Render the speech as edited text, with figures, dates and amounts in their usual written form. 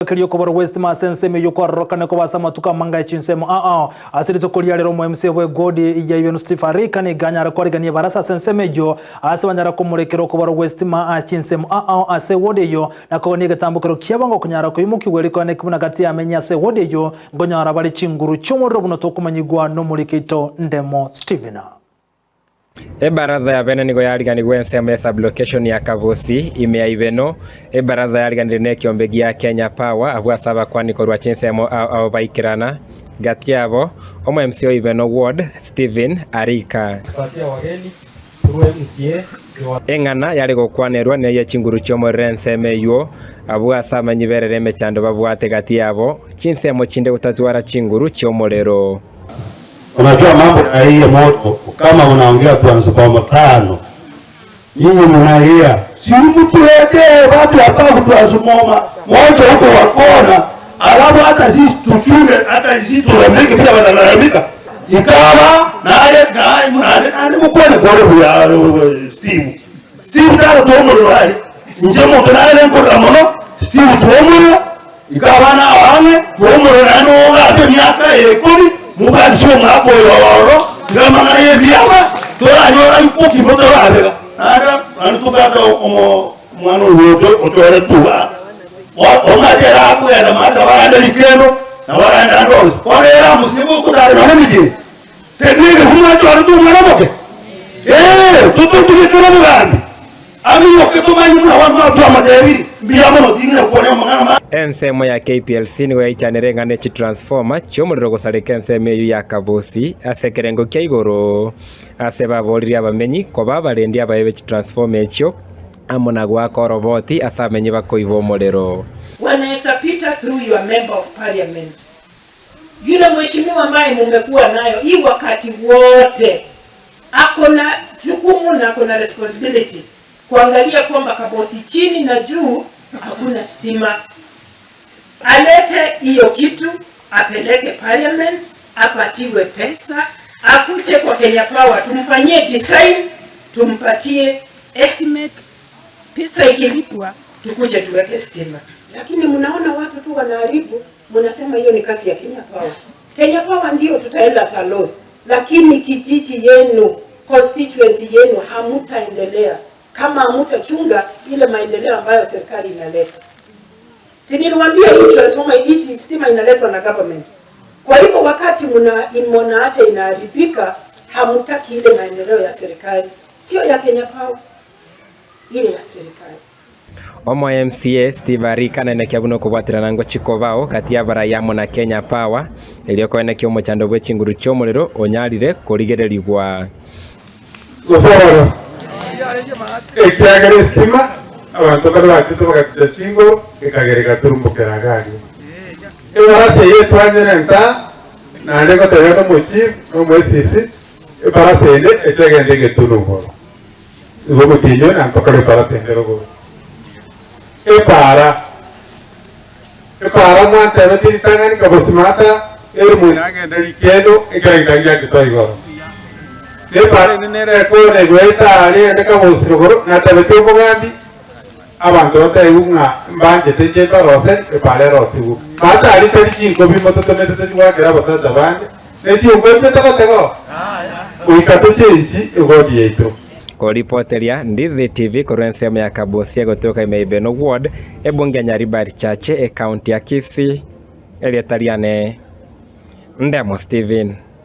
Keria okobora gw'esitima ase ensemo eyio kwarorokane koba ase amatuko amange aye chinsemo ao. Ase rituko ria rero omo MCA bw'egodi ya Ibeno Steve Arika nigo anyare kwarigania ebarasa ase ensemo eyio ase banyare komorekera okobora gw'esitima ase chinsemo ao ase ewodi eyio na kogania egetambokero kiabo ngokonyara koimokigwa eriko ene buna gati y'amenyi ase ewodi eyio nkonyora bare chinguru chi'omorero buna tokomanyigwa nomoriki oito Ndemo Stephen. Ebaraza ya bene nigo yariganigwe ensemo ya sub-location ya Kabusi, ime ya Ibeno. Ebaraza yariganire nekiombe gia Kenya Power abwo ase abakwani korwa chinsemo ao ao baikerana. Gati yabo, omo MC o Ibeno Ward, Stephen Arika. Eng'ana yare gokwanerwa neye chinguru chi'omorero ensemo eywo, abwo ase amenyi berere emechando babwate gati yabo, chinsemo chinde gotatwara chinguru chi'omorero. Unajua mambo ya hii moto kama unaongea transformer tano, nyinyi mnalia, si mtuletee watu hapa kutransformer moja huko wakona, alafu hata sisi tuchunge, hata sisi tulalamike vile wanalalamika ikawa naye naye mnale mukone kore ya Steve Steve tara tuomoro nje moto naye nkora mono Steve tuomoro Ikabana abange twomorora naende ogake emiaka ikomi mobwatisiwe omwaka oyo ororo, tiga amang'ana y'ebiama toranyore ayio okimo torabega. Naende naende tobwate omo omwana oyio ocho ochoretwe igaa, omanyete ere akogenda maate nabo aragende rikendo, nabo aragende ande onsi. Bono ere amosinye gotara nonya nemechie, teri negesu mwachoretwe omwana omoke? Ee, tototigete nobogambi. Amiyoke tomanye buna abanto batwamatebirie, Mbuya mono, ting'ina gokwania amang'ana ma. Ensemo ya KPLC nigo yaichanire ng'a ne chitransformer chi'omorero gosareka ensemo eyio ya Kabusi ase ekerengo kia igoro ase baboririe abamenyi koba abarendi abaye be chitransformer echio amo na goaka oroboti ase abamenyi bakoiba omorero. Wanaweza pita through your member of parliament yule mheshimiwa ambaye mumekuwa nayo hii wakati wote Ako na jukumu na ako na responsibility kuangalia kwamba Kabosi chini na juu hakuna stima. Alete hiyo kitu apeleke parliament, apatiwe pesa, akuje kwa Kenya Power tumfanyie design, tumpatie estimate, pesa ikilipwa tukuje tuweke stima. Lakini mnaona watu tu wanaharibu, mnasema hiyo ni kazi ya Kenya Power. Kenya Power ndio tutaenda Talos, lakini kijiji yenu constituency yenu hamutaendelea kama hamutachunga ile maendeleo ambayo serikali inaleta. Si niliwaambia hii transformer hii stima inaletwa na government. Kwa hivyo wakati mna mnaacha inaharibika, hamutaki ile maendeleo ya serikali, sio ya Kenya Power, ile ya serikali. Omo MCA Steve Arika naenekia buna okobwaterana ngochia kobao gati y'abarai amo na Kenya Power erio koenekia omochando bwe chinguru chi'omorero onyarire korigererigwa. Gose ororo, ekiagera esitima abanto mbare bachete bagachicha chinguru, ekagera egaturumbokera iga aria. Ebarasa eyio etwanyire nta, naende ngotebia nomochief na omoesisi, ebarasa ende eche egende egetunu igoro. Igo omotienyi oyo nampakore ebarasa ende rogoro. Epaara, epaara mwantebetie ritang'ani nkabosimata erumu nagenda rikendo ekereng'encho giachete igoro. Na epaara ende nere ekona egoeta aria ende kabosi rogoro natebetie omogambi abanto batebiwe ng'a mbanchete inche mbarose epaara erosigwe. Mache aria tari chinkobi mototomete tochigoakera abasacha bande. Ne chinko echio togotega goika tochenchi egoti yaito. Koripoteria Ndizi TV korwa ensemo ya Kabusia gotoka ime Ibeno Ward, ebunge ya Nyaribari Chache, ecounty ya Kisii, erieta riane Ndemo Stephen.